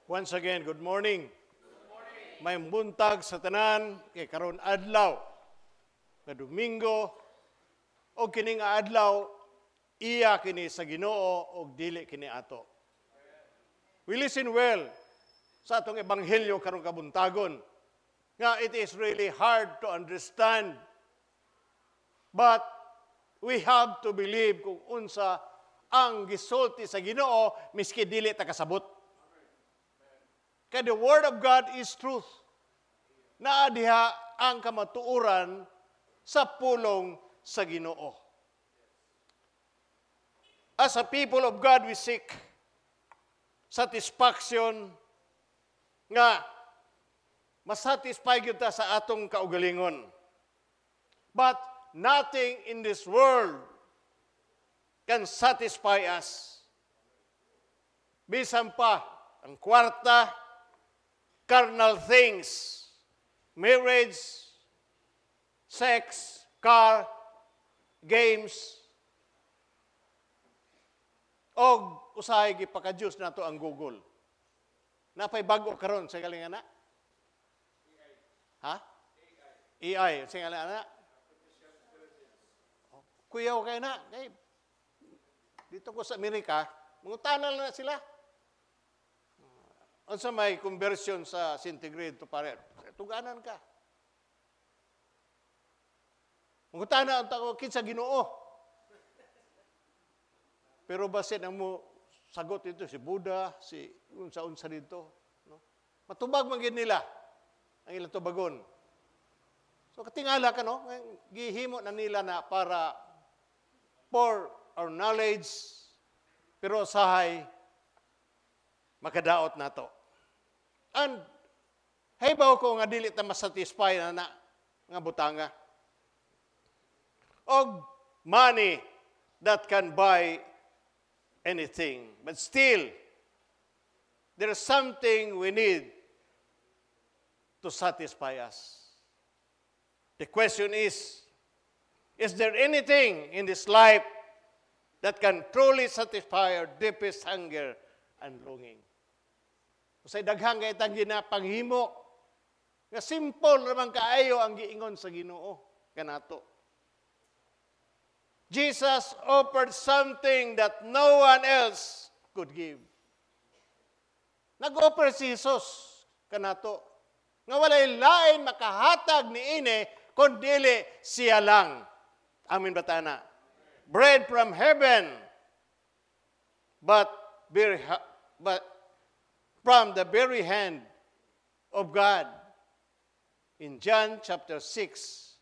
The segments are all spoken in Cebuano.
Once again, good morning. Maayong buntag sa tanan kay karon adlaw nga Domingo og kini nga adlaw iya kini sa Ginoo og dili kini ato. We listen well sa atong ebanghelyo karong kabuntagon nga it is really hard to understand, but we have to believe kung unsa ang gisulti sa Ginoo miski dili ta kasabot. Kay the Word of God is truth. Naa diha ang kamatuoran sa pulong sa Ginoo. As a people of God, we seek satisfaction nga masatisfy gyud ta sa atong kaugalingon. But nothing in this world can satisfy us. Bisan pa ang kwarta, carnal things, marriage, sex, car, games, og usahay gipaka-Diyos nato ang Google. Napay bago karon sa galing ana? Ha? AI. Sa galing ana? Kuyaw kay na. Kay, dito ko sa Amerika, mangutana na sila. Unsa may conversion sa centigrade to Fahrenheit? Tuganan ka. Mangutana ang tao, kinsa Ginoo? Pero basin ang mo sagot dito si Buddha, si unsa-unsa dito, no? Matubag man gid nila ang ilang tubagon. So katingala ka, no, gihimo na nila na para for our knowledge, pero usahay makadaot nato. And haybaw ko nga dili ta masatisfy na na nga butanga. Og money that can buy anything. But still, there is something we need to satisfy us. The question is there anything in this life that can truly satisfy our deepest hunger and longing? Usay daghang kay tang ginapanghimo nga simple raman kaayo ang giingon sa Ginoo kanato. Jesus offered something that no one else could give. Nag-offer si Jesus kanato nga walay lain makahatag niini kun dili siya lang. Amin ba ta na? Bread from heaven, but from the very hand of God. In John chapter 6,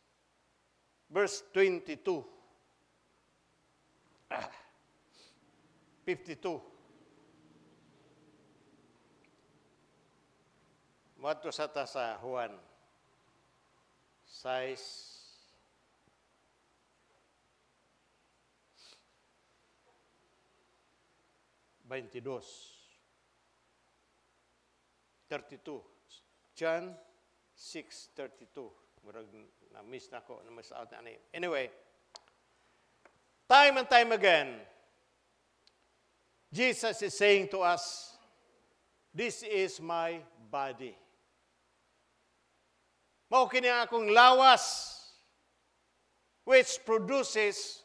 verse 22. Ah, 52. Moadto sa ta sa Juan 6:22. 32. John 6:32. Murag na-miss na ko, na-miss out na ani. Anyway, time and time again, Jesus is saying to us, "This is my body." Mao kini ang akong lawas, which produces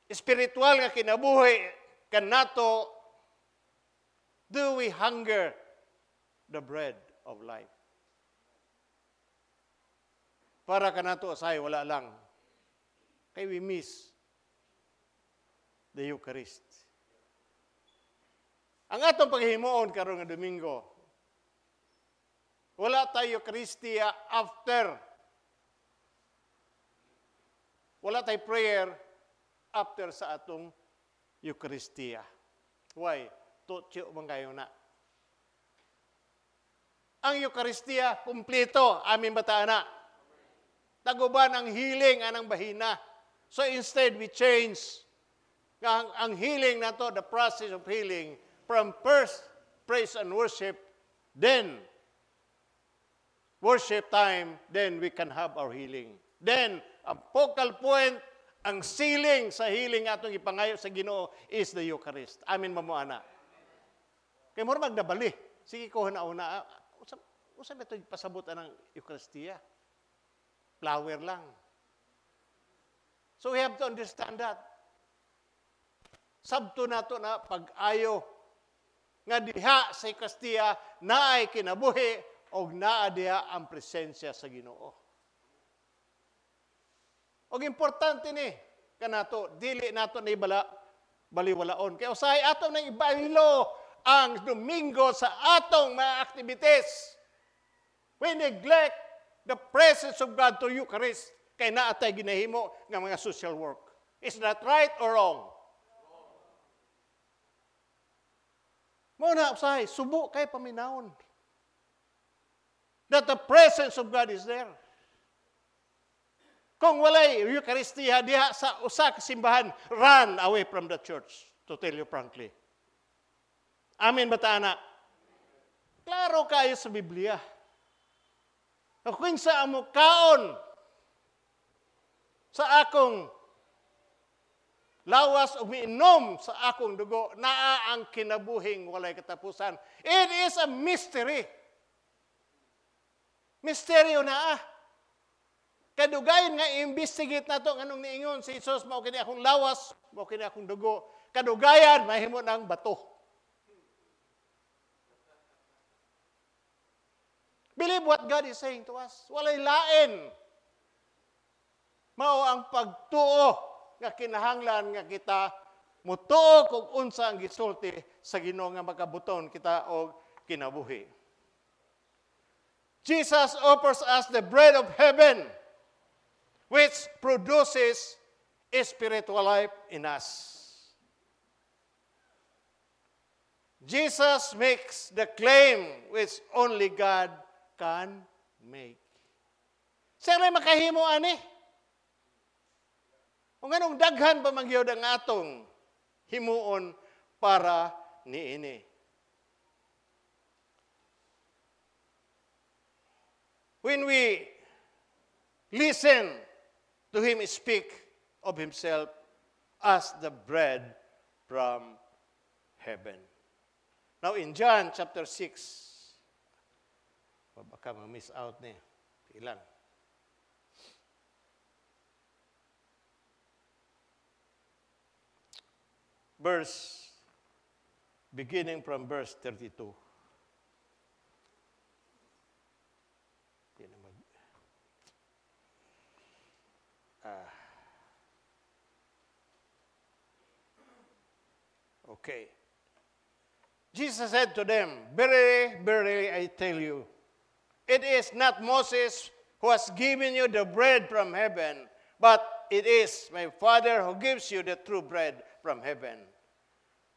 spiritual nga kinabuhi kanato. Do we hunger the bread of life? Para kanato asay wala lang. Kay we miss the Eucharist. Ang atong paghimuon karon nga Domingo, wala tayo Eucharistia after. Wala tayo prayer after sa atong Eucharistia. Why? Tutyo man kayo na. Ang Eucharistia, kumpleto. Amin ba ta na? Taguban ang healing anang bahina. So instead, we change ang healing nato, the process of healing, from first praise and worship, then worship time, then we can have our healing. Then, ang focal point, ang ceiling sa healing atong ipangayo sa Ginoo is the Eucharist. Amin ba mo ana? Kay mura magnabali. Sige ko na una. Usa ba ito pasabot ang Eucharistia? Flower lang. So we have to understand that. Sabto nato na pag-ayo nga diha sa Eucharistia naay kinabuhi og naa diha ang presensya sa Ginoo. Og importante ni kanato, dili nato ni bala baliwalaon. Kay usahay ato nang ibaylo ang Domingo sa atong mga activities. We neglect the presence of God to Eucharist kay naa tay ginahimo nga mga social work. Is that right or wrong? Mao na usahay, subo kay paminawon that the presence of God is there. Kung walay Eucharistia diha sa usa ka simbahan, run away from the church, to tell you frankly. Amen ba ta, ana? Klaro kayo sa Biblia. Kung sa amo kaon sa akong lawas o miinom sa akong dugo, naa ang kinabuhing walay katapusan. It is a mystery. Misteryo naa. Kadugayan nga i-investigate nato nganong niingon si Jesus, mao kini akong lawas, mao kini akong dugo. Kadugayan mahimo ng bato. Believe what God is saying to us. Walay lain. Mao ang pagtuo nga kinahanglan nga kita mutuo kung unsa ang gisulti sa Ginoo nga makabuton kita og kinabuhi. Jesus offers us the bread of heaven, which produces a spiritual life in us. Jesus makes the claim which only God can make. Siya rin makahimo ani. Kung anong daghan pa man gyud ang atong himuon para niini. When we listen to Him speak of Himself as the bread from heaven. Now in John chapter 6, baka ma-miss out niya. Ilang? Verse, beginning from verse 32. Okay. Jesus said to them, "Verily, verily, I tell you, it is not Moses who has given you the bread from heaven, but it is my Father who gives you the true bread from heaven.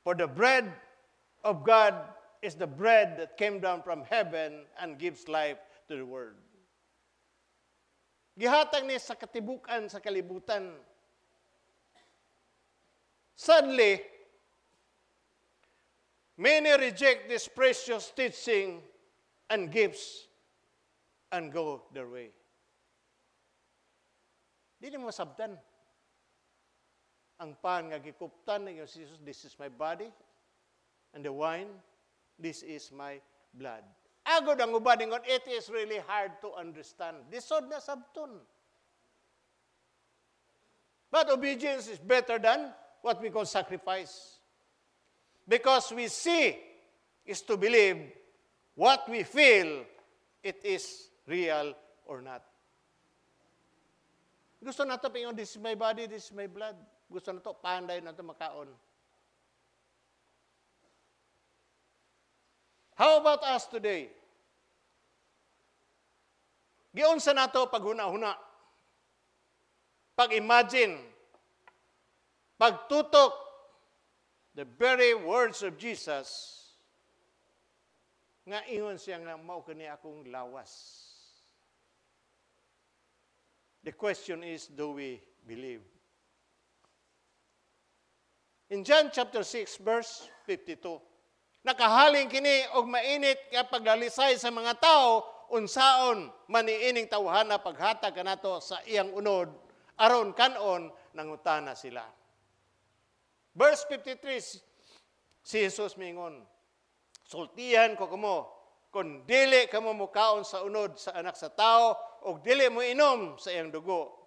For the bread of God is the bread that came down from heaven and gives life to the world." Gihatag ni sa katibukan sa kalibutan. Suddenly, many reject this precious teaching and gifts and go their way. Di mo masabtan. Ang pan nga gikuptan ni Jesus, "This is my body, and the wine, this is my blood." Agod ang uban ingon, it is really hard to understand. Lisod na sabton. But obedience is better than what we call sacrifice. Because we see is to believe what we feel, it is real or not. Gusto na ito, pingon, "This is my body, this is my blood." Gusto na ito, panday na ito makaon. How about us today? Giunsa nato paghuna-huna, pag-imagine, pagtutok, the very words of Jesus, nga ingon siya nga mao kini akong lawas. The question is, do we believe? In John chapter 6, verse 52, nakahaling kini og mainit nga paglalisay sa mga tao, unsaon maniining tawhana paghatag kanato sa iyang unod, aron kanon nangutana sila. Verse 53, si Jesus mingon, Sultihan ko kamo, kung dili kamo mukaon sa unod sa Anak sa Tao ug dili mo inom sa iyang dugo,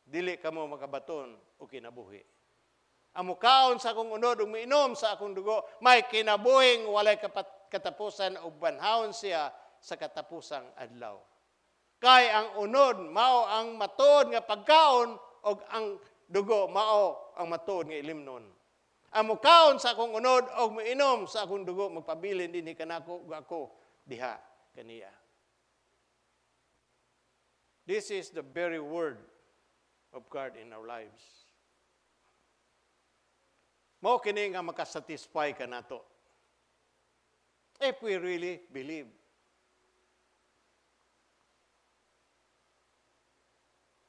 dili kamo makabaton og kinabuhi. Ang mukaon sa akong unod ug miinom sa akong dugo, may kinabuhing walay katapusan ug banhawon siya sa katapusang adlaw. Kay ang unod mao ang matuod nga pagkaon ug ang dugo mao ang matuod nga ilimnon. Ang mukaon sa akong unod ug miinom sa akong dugo magpabilin dinhi kanako ug ako diha kaniya. This is the very word of God in our lives. Mao kini nga makasatisfy kanato if we really believe.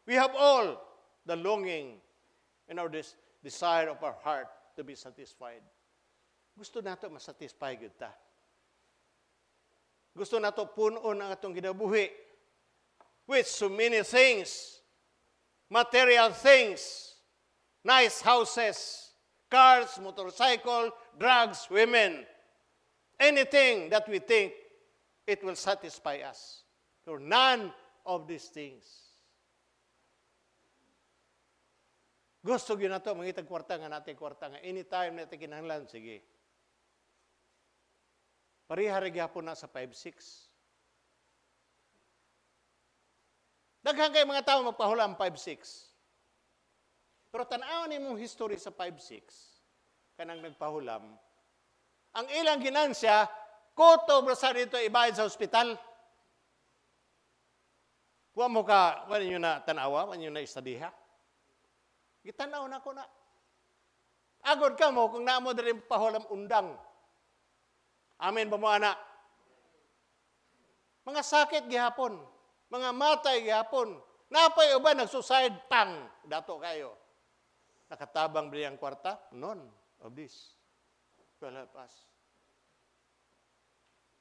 We have all the longing and our desire of our heart to be satisfied. Gusto nato masatisfy gyud ta. Gusto nato punon ang atong kinabuhi with so many things, material things, nice houses, cars, motorcycle, drugs, women, anything that we think it will satisfy us. So none of these things. Gusto gyud nato mangitag kwarta nga natin kwarta nga anytime natin kinahanglan, sige. Pareha ra gyapon na sa 5-6. Daghan kay mga tao magpahulam 5-6. Pero tan-awon nimong history sa 5-6, kanang nagpahulam, ang ilang ginansya, kutob ra sa dito ibayad sa ospital. Wa mo ka, wa ninyo na tanawa, wa ninyo na istadiha. Gitanaw na ko na. Agod ka mo kung naamo diri pahulam undang. Amen ba mo, ana? Mga sakit gihapon, mga matay gihapon. Napay uban nagsuicide pang dato kayo. Nakatabang ba ang kwarta? None of this will help us.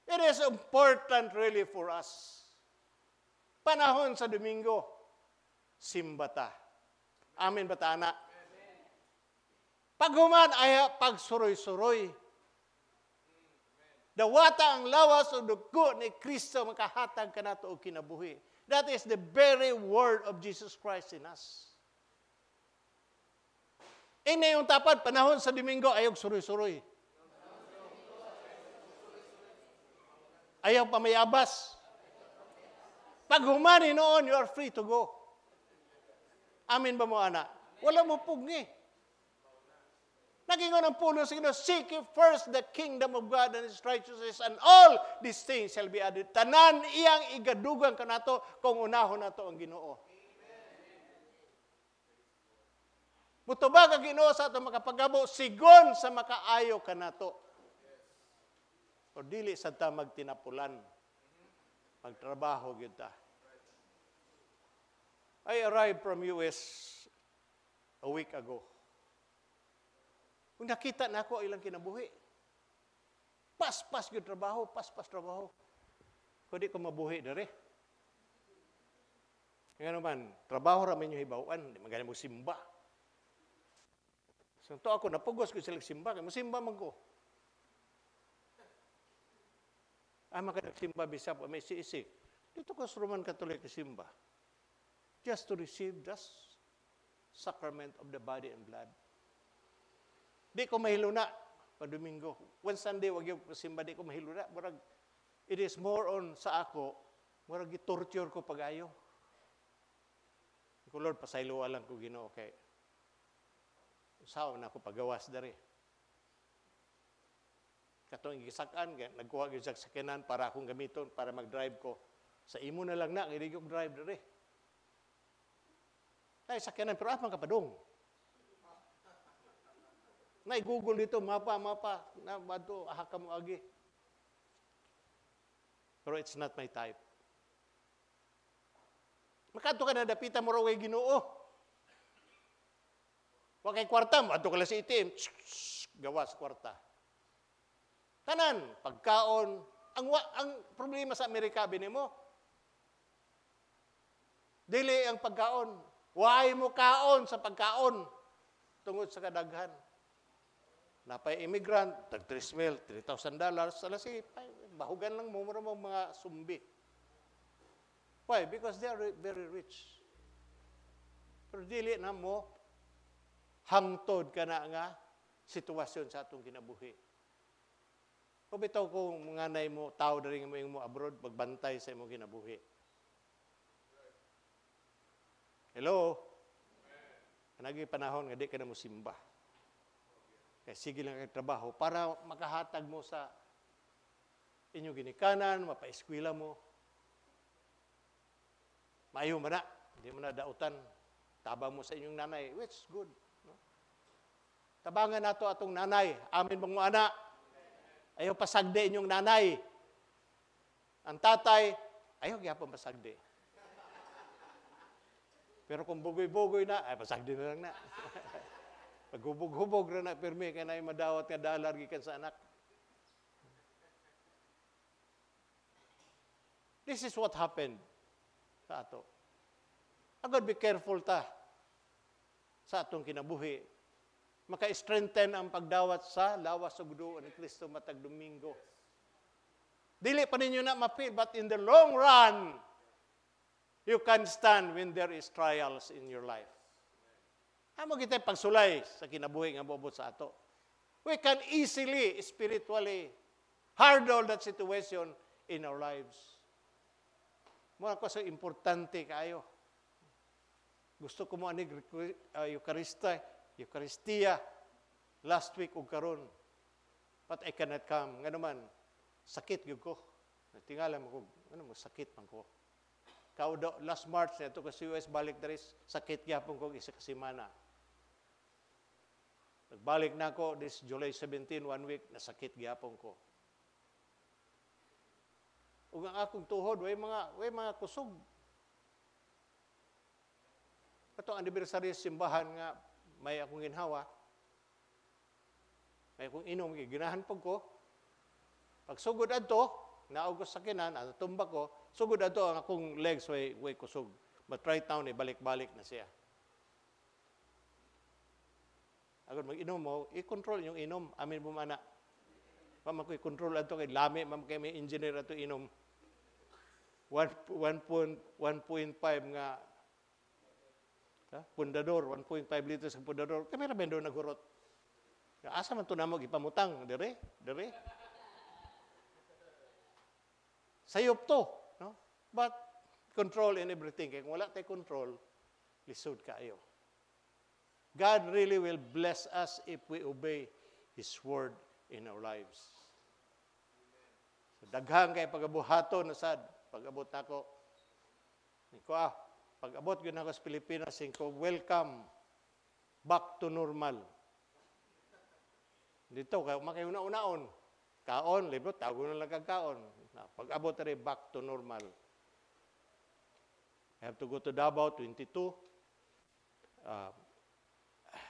It is important really for us. Panahon sa Domingo, simba ta. Amen ba ta, ana? Paghuman ay pagsuroy-suroy. Dawata ang lawas o dugo ni Kristo makahatag kanato og kinabuhi. That is the very word of Jesus Christ in us. Ini yung tapad, panahon sa Domingo, ayaw suroy-suroy. Ayaw pamayabas. Pag humani noon, you are free to go. Amin ba mo, ana? Wala mo pugni. Nagingon ang puno sa Ginoo, seek ye first the kingdom of God and His righteousness, and all these things shall be added. Tanan iyang igadugang kanato kung unahon nato ang Ginoo. Mutubag ang Ginoo sa atong makapagabo sigon sa makaayo kanato. O dili sad ta magtinapulan. Magtrabaho gyud ta. I arrived from US a week ago. Kung nakita na ako ilang kinabuhi. Paspas gyud trabaho, paspas trabaho. Kung di ko mabuhi dere. Nga naman, trabaho ra man yung hibaw-an, di magani mo simba. So to ako napugos ko sila simba, kay mosimba man ko. Ah, makanagsimba bisap, may siisik. Dito ko sa Roman Catholic simba. Just to receive the sacrament of the body and blood. Di ko mahiluna pa Domingo. One Sunday, wag yung simba, di ko mahiluna. Murag, it is more on sa ako, murag gitorture ko pag-ayo. Ko, Lord, pasaylo lang ko Ginoo kay usawa na ako pagawas diri. Katong gisakan, nagkuha gyud sa sakyanan para akong gamiton para mag-drive ko. Sa imo na lang na, hindi ko drive diri. Ay, sakyanan, pero apang kapadong. Nay-Google dito, mapa, mapa, na bato, aha ka mo agi. Pero it's not my type. Makadto ka na dapita mo raw kay Ginoo. Wa kay kwarta mo, adto ka lang sa ATM, tsk, tsk, gawas kwarta. Tanan, pagkaon, ang problema sa Amerika, bini mo, dili ang pagkaon. Why mo kaon sa pagkaon? Tungod sa kadaghan. Napay immigrant, tag 3 mil, $3,000, ala sige, bahugan lang mo, mura mo mga sumbi. Why? Because they are very rich. Pero dili na mo hangtod ka na nga sitwasyon sa atong kinabuhi. O bitaw kung mga nay mo, tao diri nga mo mo abroad, magbantay sa imong kinabuhi. Hello? Kanagi panahon nga di ka na mo simba. Kaya sige lang kay trabaho para makahatag mo sa inyong ginikanan, mapaeskwela mo. Maayo man na, hindi mo na dautan. Tabang mo sa inyong nanay, which is good. No? Tabangan nato atong nanay. Amen bang mo ana? Ayaw pasagdi inyong nanay. Ang tatay, ayaw gyapon pasagdi. Pero kung bugoy-bugoy na, ay pasagdi na lang na. Paghubog-hubog ra na pirmi kay naay madawat nga dalar gikan sa anak. This is what happened sa ato. Agad be careful ta sa atong kinabuhi. Maka-strengthen ang pagdawat sa lawas ug dugo ni Kristo matag Domingo. Dili pa ninyo na mapil, but in the long run, you can stand when there is trials in your life. Amo kita pagsulay sa kinabuhi nga moabot sa ato. We can easily, spiritually, hurdle that situation in our lives. Mura ko sa importante kaayo. Gusto ko mo anig Eucharistia last week ug karon. But I cannot come. Nga naman, sakit gyud ko. Natingala mo ko, ano mo, sakit man ko. Kaudo, last March, neto ko sa US, balik diri, sakit gyapon ko isa ka semana. Nagbalik na ako this July 17, 1 week, nasakit gyapon ko. Ug ang akong tuhod, way mga kusog. Katong anniversary sa simbahan nga may akong ginhawa, may akong inom, ginahan pag ko. Pagsugod adto, naog ko sa kinan, tumba ko, sugod adto ang akong legs way kusog. But right now, ni balik-balik na siya. Agad mag-inom mo, i-control yung inom. Amin mo mana. Pa man ko i-control adto kay lami man kay may engineer ato inom. 1.5 nga ha? Pundador, 1.5 liters ng pundador. Kami ra bendo nagurot. Asa man to namo gipamutang dire, dire. Sayop to, no? But control in everything. Kaya kung wala tay control, lisod kaayo. God really will bless us if we obey His word in our lives. So, daghang kay pagabuhaton na sad, pag-abot nako. Niko pag-abot gyud nako sa Pilipinas, ko welcome back to normal. Dito kay makayuna-unaon. Kaon, libro, tago na lang kag kaon. Na, pag-abot rin, back to normal. I have to go to Davao, 22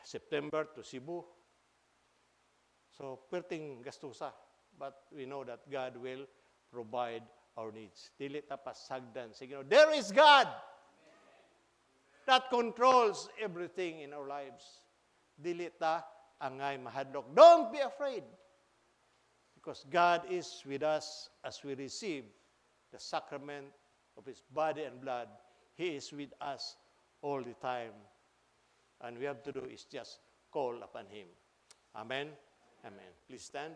September to Cebu. So, perting gastusa. But we know that God will provide our needs. Dili ta pasagdan. Sige, no, there is God that controls everything in our lives. Dili ta angay mahadlok. Don't be afraid. Because God is with us as we receive the sacrament of His body and blood. He is with us all the time. And we have to do is just call upon Him. Amen. Amen. Please stand.